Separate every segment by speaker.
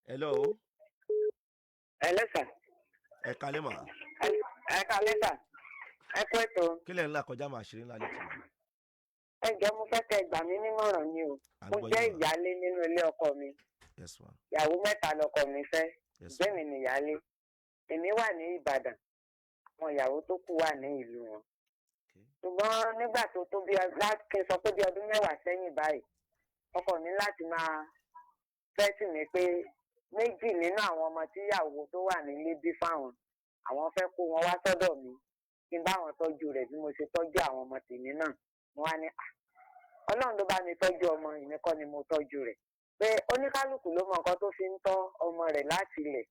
Speaker 1: Hello.
Speaker 2: Hello, sir.
Speaker 1: Ẹ kalẹ́ mà.
Speaker 2: Ẹ kalẹ́ sir. Ẹ kú ètò.
Speaker 1: Kí lẹ̀ ń là kọjá mà? Àṣírí ńlá lè tì mà.
Speaker 2: Ẹ jọ̀ọ́, mo fẹ́ kẹ́ ẹ gbà mí nímọ̀ràn ni o.
Speaker 1: À ń
Speaker 2: Mo
Speaker 1: gbọ́
Speaker 2: jẹ́
Speaker 1: yín mà.
Speaker 2: ìyálé nínú ilé ọkọ mi.
Speaker 1: Yes ma.
Speaker 2: Ìyàwó mẹ́ta lọkọ mi fẹ́.
Speaker 1: Yes ma.
Speaker 2: Bẹ́ẹ̀ mi nìyálé. Èmi wà ní Ìbàdàn. Àwọn ìyàwó tó kù wà ní ìlú wọn. Ṣùgbọ́n nígbà tó tó bí kí n sọ pé bí ọdún 10 sẹ́yìn báyìí, ọkọ mi láti máa fẹ́ tì mí pé méjì nínú àwọn ọmọ tíyàwó tó wà nílé bí fáwọn, àwọn fẹ́ kó wọn wá sọ́dọ̀ mi kí n bá wọn tọ́jú rẹ̀ bí mo ṣe tọ́jú àwọn ọmọ tèmi náà. Mo wá ní, "Ah, Ọlọ́run ló bá mi tọ́jú ọmọ, èmi kọ́ ni mo tọ́jú rẹ̀," pé oníkálukú ló mọ nǹkan tó fi ń tọ́ ọmọ rẹ̀ láti ilẹ̀,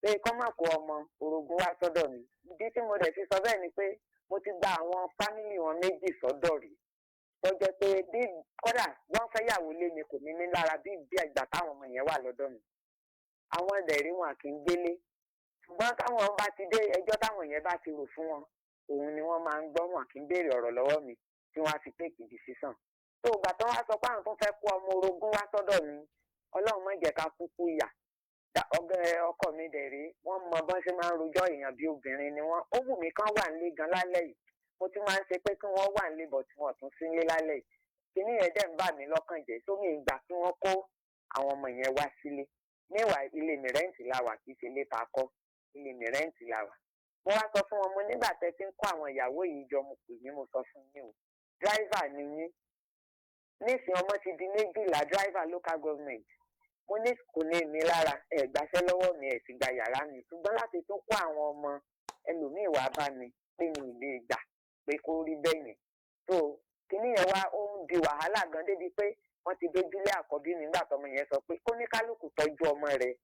Speaker 2: pé kọ́ má kó ọmọ orogún wá sọ́dọ̀ mi. Ìdí tí mo dẹ̀ fi sọ bẹ́ẹ̀ ni pé mo ti gba àwọn family wọn méjì sọ́dọ̀ rí, tó jẹ́ pé bí kódà wọ́n fẹ́ yàwó lé mi, kò ní ní lára bí ìgbà táwọn ọmọ yẹn wà lọ́dọ̀ mi. Àwọn ẹ̀dẹ̀ rí wọn kì í gbélé, ṣùgbọ́n táwọn bá ti dé, ẹjọ́ táwọn yẹn bá ti rò fún wọn, òun ni wọ́n máa ń gbọ́. Wọn kì í béèrè ọ̀rọ̀ lọ́wọ́ mi tí wọ́n á fi take decision. Tó ìgbà tó wá sọ pé àwọn tó fẹ́ kó ọmọ orogún wá sọ́dọ̀ mi, Ọlọ́run má jẹ́ ká kúkú yà. Ọgẹ ọkọ mi dẹ̀ rí, wọ́n mọ bọ́n ṣe máa ń rojọ́ èèyàn, bí obìnrin ni wọ́n. Ó wù mí kán wà nílé gan lálẹ́ yìí. Mo ti máa ń ṣe pé kí wọ́n wà nílé bọ̀ tí wọ́n tún sí nílé lálẹ́ yìí. Kíní yẹn dẹ̀ ń bà mí lọ́kàn jẹ́ sómi ìgbà kí wọ́n kó àwọn ọmọ yẹn wá sílé. Níwà ilé mi, rent la wà, kì í ṣe ilé ta kọ́, ilé mi, rent la wà. Mo wá sọ fún wọn, mo nígbà tẹ́ ti ń kó àwọn ìyàwó yìí jọ, mo pè yín, mo sọ fún yín o, driver ni yín nísìnyí, ọmọ ti di 12, driver local government. Mo ní kò ní mi lára, ẹ gbàṣẹ́ lọ́wọ́ mi, ẹ sì gba yàrá mi, ṣùgbọ́n láti tún kó àwọn ọmọ ẹlòmíì wá bá mi, pé mi ì lè gbà pé kó rí bẹ́ẹ̀ yẹn. So kíní yẹn wá ó ń di wàhálà gan débi pé wọ́n ti dójúlé àkọ́bí mi nígbà tọmọ yẹn sọ pé kó ní kálukú tọ́jú ọmọ rẹ̀.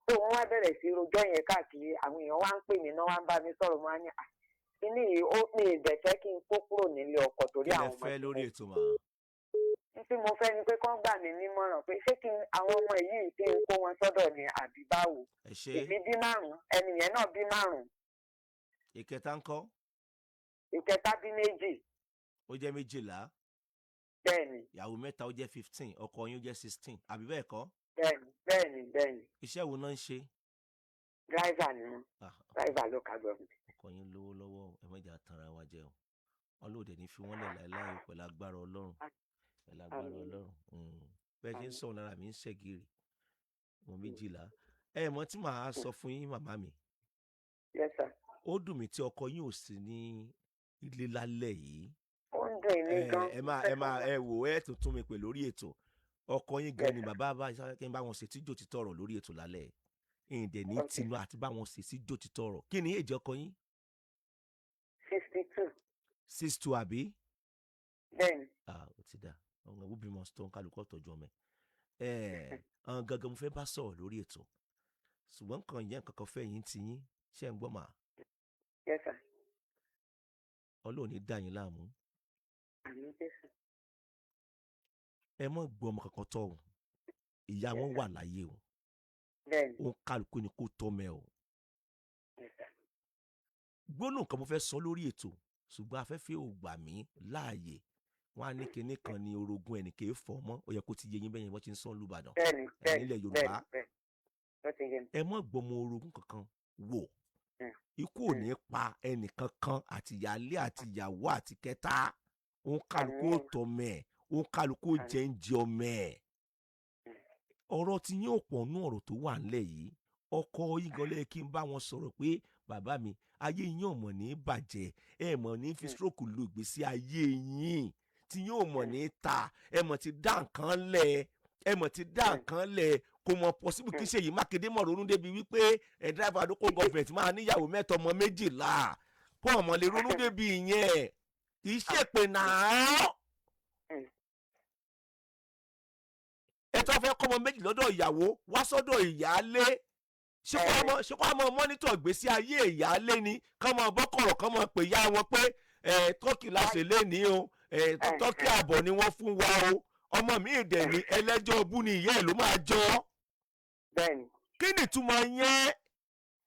Speaker 2: Tó wọ́n wá bẹ̀rẹ̀ sí rojọ́ yẹn káàkiri, àwọn èèyàn wá ń pè mí náà, wá ń bá mi sọ̀rọ̀. Mo wá ní, "Ah, kíní yìí ó mi ìbẹ̀fẹ́ kí n kó kúrò nílé ọkọ torí
Speaker 1: Kí lẹ
Speaker 2: àwọn ọmọ
Speaker 1: fẹ́
Speaker 2: tí
Speaker 1: lórí
Speaker 2: mo
Speaker 1: ètò mà?
Speaker 2: Ní tí mo fẹ́ ni pé kán gbà mí nímọ̀ràn pé ṣé kí àwọn ọmọ yìí, kí n kó wọn sọ́dọ̀ ni àbí báwo?
Speaker 1: Ẹ ṣe.
Speaker 2: Èmi bí márùn, ẹnì yẹn náà bí márùn.
Speaker 1: Ìkẹta ńkọ́?
Speaker 2: Ìkẹta bí méjì.
Speaker 1: Ó jẹ́ 12.
Speaker 2: Bẹ́ẹ̀ni.
Speaker 1: Ìyàwó mẹ́ta, ó jẹ́ 15, ọkọ yín ó jẹ́ 16, àbí bẹ́ẹ̀ kọ́?
Speaker 2: Bẹ́ẹ̀ni.
Speaker 1: Iṣẹ́ wo náà ń ṣe?
Speaker 2: Driver ni wọn.
Speaker 1: Ah,
Speaker 2: driver local government.
Speaker 1: Ọkọ yín lówó lọ́wọ́ o, ẹ má jà tanra wa jẹ o. Ọlọ́ọ̀dẹ ní fi wọ́n lẹ̀ láéláé o, pẹ̀lú agbára Ọlọ́run, pẹ̀lú agbára
Speaker 2: Àmín.
Speaker 1: Ọlọ́run. Bẹ́ẹ̀ ṣe ń
Speaker 2: Àmín.
Speaker 1: sọ̀rọ̀, lára mi ń ṣẹ̀gìrì. Ọmọ 12, ẹ mọ̀ tí màá sọ fún yín, màmá mi.
Speaker 2: Yes sir.
Speaker 1: Ó dùn mí tí ọkọ yín ò sí ní ilé lálẹ́ yìí.
Speaker 2: Ó ń dùn èmi
Speaker 1: Ẹ
Speaker 2: gan.
Speaker 1: ẹ máa ẹ máa ẹ wò, ẹ tuntun mi pè lórí ètò. Ọkọ yín gan ni bàbá bá kí n bá wọn ṣe tíjò títọrọ lórí ètò lálẹ́ ìdẹ̀ ní tinú àti bá wọn ṣe tíjò títọrọ. Kí ni èjì ọkọ yín?
Speaker 2: 62.
Speaker 1: 62, àbí?
Speaker 2: Bẹ́ẹ̀ni.
Speaker 1: Ah, ó ti dà. Ọ̀hún ẹ̀wù bímọ tó ń kálukọ́ tọ́jú ọmọ ẹ̀. Ẹ̀ gangan mo fẹ́ bá sọ̀rọ̀ lórí ètò, ṣùgbọ́n nǹkan yẹn kankan fẹ́ yín ti yín ṣé ń gbọ́ mà?
Speaker 2: Yes sir.
Speaker 1: Ọlọ́run ní dà yín láàmú.
Speaker 2: Àmín Jésù.
Speaker 1: Ẹ mọ̀ gbọ́ ọmọ kankan tọ́ o, ìyá wọn wà láyé o. Ó ń kálukú ni kó tọ́ mẹ́ o.
Speaker 2: Yes sir.
Speaker 1: Gbólóhùn kan mo fẹ́ sọ lórí ètò, ṣùgbọ́n afẹ́fẹ́ ò gbà mí láàyè. Wọ́n á ní kinní kan ní orogún ẹnì kì í fọ́ mọ́. Ó yẹ kó ti yé yín bẹ́yẹn, wọ́n ti ń sọ lùbàdàn
Speaker 2: Bẹ́ẹ̀ni.
Speaker 1: nílẹ̀ Yorùbá.
Speaker 2: Bẹ́ẹ̀ni, ó ti yé mi.
Speaker 1: Ẹ mọ̀ gbọ́mọ orogún kankan wò. Ikú ò ní pa ẹnìkankan, àti ìyáálé àti ìyàwó àti kẹta. Òun kálukú ó
Speaker 2: Àmín.
Speaker 1: tọ́ mẹ́ ẹ̀, òun kálukú ó
Speaker 2: Àmín.
Speaker 1: jẹ́ ń jẹ ọmọ ẹ̀. Ọ̀rọ̀ tí yín ò pọ̀ nú ọ̀rọ̀ tó wà ńlẹ̀ yìí. Ọkọ yín gan lẹ́yìn kí n bá wọn sọ̀rọ̀ pé, bàbá mi, ayé yín ò mọ̀ ní bàjẹ́, ẹ mọ̀ ní fi stroke lu ìgbésí ayé yín, tí yín ò mọ̀ ní ta, ẹ mọ̀ ti dá nǹkan lẹ̀, ẹ mọ̀ ti dá nǹkan lẹ̀. Kò mọ̀ possible kí Ṣèyí Mákindé mọ̀ ronú débi wípé ẹ driver local government máa níyàwó mẹ́ta, ọmọ 12. Kó ọmọ lè ronú débi ìyẹn, kì í ṣèpè náà. Ẹ tó fẹ́ kọ́mọ méjì lọ́dọ̀ ìyàwó wá sọ́dọ̀ ìyáálé, ṣé kó ọmọ monitor ìgbésí ayé ìyáálé ni? Kọ́ mọ bọ́kọ̀rọ̀, kọ́ mọ pè ya wọn pé ẹ turkey la ṣe lénìí o, ẹ turkey àbọ̀ ni wọ́n fún wa o. Ọmọ mi ìdẹ̀ ní ẹlẹ́jọ́ ọbú ni ìyá ẹ̀ ló máa jọ. Kí ni ìtumọ̀ yẹn?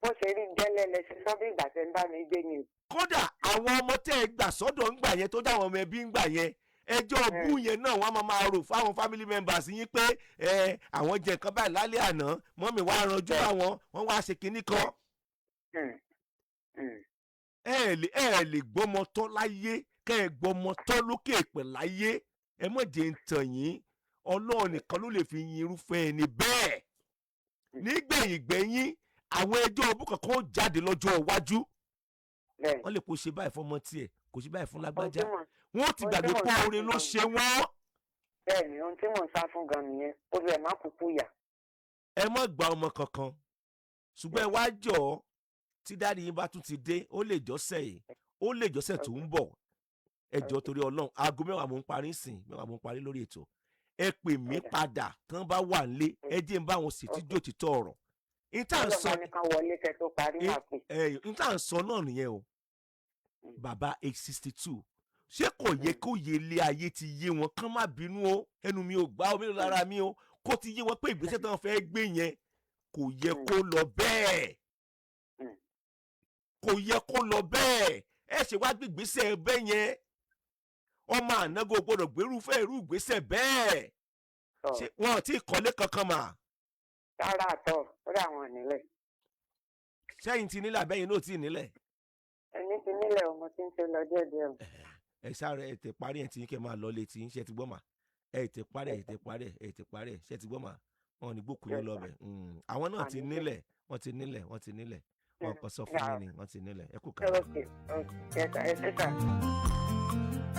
Speaker 2: Bó ṣe rí gẹ́lẹ́ lẹ ṣe sọ, bí ìgbà tẹ́ ń bá mi gbé ni.
Speaker 1: Kódà àwọn ọmọ tẹ́ ẹ gbà sọ́dọ̀ ń gbà yẹn, tó dáwọn ọmọ ẹbí ń gbà yẹn, Ẹjọ́ bú yẹn náà wọ́n á máa rò fáwọn family members yín pé ẹ àwọn jẹ nǹkan báyìí lálẹ́ àná, mummy wá ranjú àwọn, wọ́n wá ṣe kinní kan. Ẹ lè gbọ́mọ tọ́ láyé, kẹ́ ẹ gbọ́mọ tọ́ lókè èpè láyé. Ẹ mọ̀ jẹ́ ń tàn yín, Ọlọ́run nìkan ló lè fi yin irúfẹ́ ẹni bẹ́ẹ̀. Nígbẹ̀yìn gbẹ̀yìn, àwọn ẹjọ́ ọbú kankan ó jáde lọ́jọ́ iwájú. Wọ́n lè kó ṣe báyìí fọmọ tiẹ̀, kò ṣe báyìí fún
Speaker 2: Ohun
Speaker 1: lágbájá.
Speaker 2: tí mò ń
Speaker 1: Wọ́n ti
Speaker 2: ohun tí
Speaker 1: gbàgbé
Speaker 2: mò ń
Speaker 1: pé
Speaker 2: sá
Speaker 1: oore
Speaker 2: fún
Speaker 1: ló
Speaker 2: gan
Speaker 1: ṣe wọ́n.
Speaker 2: Bẹ́ẹ̀ ni, ohun tí mò ń sá fún gan nìyẹn, ó bẹ̀ má kúkú yà.
Speaker 1: Ẹ má gba ọmọ kankan, ṣùgbọ́n ẹ wá jọ ọ́, tí daddy yín bá tún ti dé, ó lè jọ́sẹ̀ yìí, ó lè jọ́sẹ̀ tó ń bọ̀, ẹ jọ̀ọ́, torí Ọlọ́run, aago 10 mò ń parí sìn, 10 mò ń parí lórí ètò. Ẹ pè mí
Speaker 2: Ọ̀dà.
Speaker 1: padà tán bá wà nílé, ẹ jẹ́ n bá wọn sì tí jòtítọ́ ọ̀rọ̀ n tá à ń sọ.
Speaker 2: Ọlọ́run bá ní kán wọlé kẹ́ tó parí, máa pè.
Speaker 1: Ẹ n tá à ń sọ náà nìyẹn o. Bàbá age 62, ṣé kò yẹ kó yẹ ilé ayé ti yé wọn kán má bínú o, ẹnu mi ò gbá omi lára mi o, kó ti yé wọn pé ìgbésẹ̀ tí wọ́n fẹ́ gbé yẹn kò yẹ kó lọ bẹ́ẹ̀? Kò yẹ kó lọ bẹ́ẹ̀. Ẹ ṣe wá gbé ìgbésẹ̀ bẹ́ẹ̀ yẹn, ọmọ ànágó gbọ́dọ̀ gbérúfẹ́ irú ìgbésẹ̀ bẹ́ẹ̀.
Speaker 2: Tọ́.
Speaker 1: Ṣé wọn ò tí ì kọ́lé kankan mà?
Speaker 2: Rárá àtọ̀, ó dà wọn nílẹ̀.
Speaker 1: Sẹ́yìn ti nílẹ̀, àbẹ́yìn náà ò tí ì nílẹ̀?
Speaker 2: Ẹni tí nílẹ̀, ọmọ tí ń ṣe lọ díẹ̀díẹ̀ o.
Speaker 1: Ẹ sáré, ẹ tẹ parí ẹ tí kẹ máa lọ létí. Ṣe ti gbọ́ mà? Ẹ tẹ parí ẹ, tẹ parí ẹ, tẹ parí ẹ. Ṣe ti gbọ́ mà? Wọn ò ní gbókùn yín
Speaker 2: Yes,
Speaker 1: lọ
Speaker 2: sir.
Speaker 1: bẹ̀. Àwọn náà ti
Speaker 2: Àmín.
Speaker 1: nílẹ̀, wọ́n ti nílẹ̀, wọ́n ti nílẹ̀. Wọn kàn sọ fún yín ni wọ́n ti nílẹ̀. Ẹ kú kàlẹ́.
Speaker 2: Okay. Yes, sir. Yes, sir.